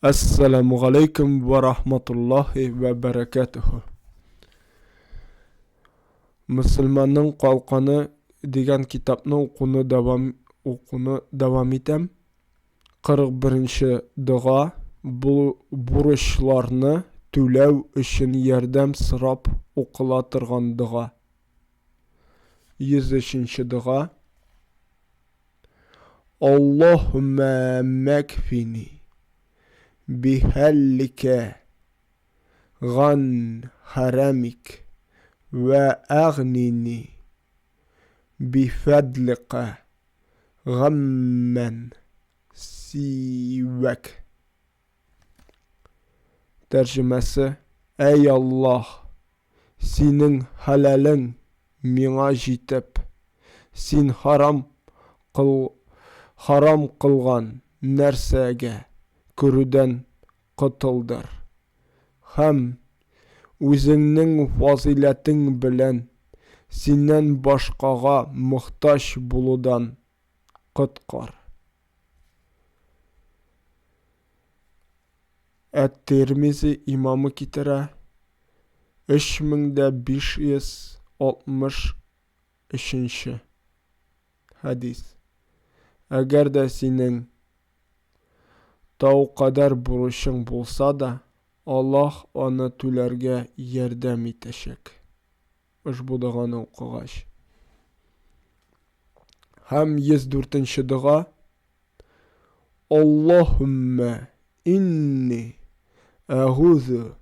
Әссәламү галәйкүм вә рахматуллаһи вә бәрәкәтүһү. Мөселманның калканы дигән китапны укуны дәвам укуны дәвам итәм. 41 нче дога бу бурычларны түләү өчен ярдәм сорап укыла торган дога. 103 нче дога. Аллаһуммә мәкфини бихәлликә ган хәрәмик вә әгънини бифәдликә гаммән сивәк. Тәрҗемәсе, Әй Аллаһ, Синең хәләлең миңа җитеп, Син харам кыл харам кылган нәрсәгә керүдән котылдыр һәм Үзеңнең фазыйләтең белән Синнән башкага мохтаҗ булудан коткар. Әт-Тирмизи имамы китерә, 3563 нче хәдис. Әгәр дә синең тау кадәр бурычың булса да, Аллаһ аны түләргә ярдәм итәчәк. Ошбу доганы укыгач. Һәм 104 нче дога. Аллаһуммә инни әгузу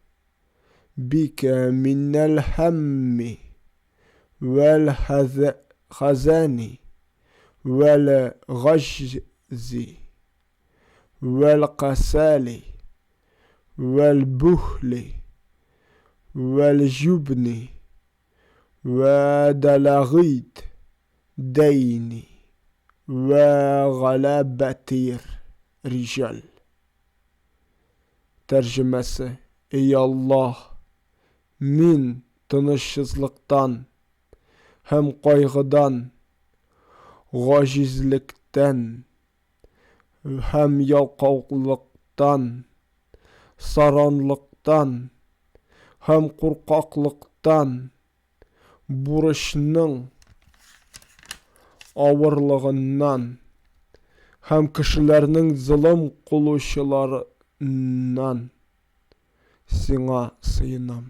бикә миннәл һәмми вәл хазани вәл гаҗзи вәл касали вәл бухли вәл җубни вә далагыйд дәйни вә галәбәтир риҗал. Тәрҗемәсе, Эй Аллаһ, мин тынычсызлыктан һәм кайгыдан, гаҗизлектән һәм ялкаулыктан, саранлыктан һәм куркаклыктан, бурычның авырлыгыннан һәм кешеләрнең золым кылучыларыннан Сиңа сыенам.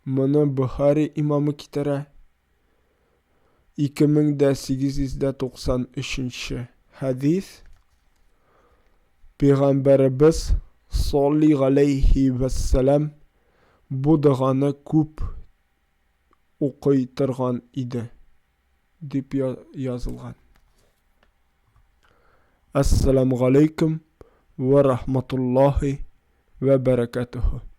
Моны Бохари имамы китерә. 2893 нче хәдис. Пәйгамбәребез салли галәйһи вәссәлам бу доганы күп укый торган иде, дип язылган. Әссәламү галәйкүм вә рахматуллаһи вә бәрәкәтүһү.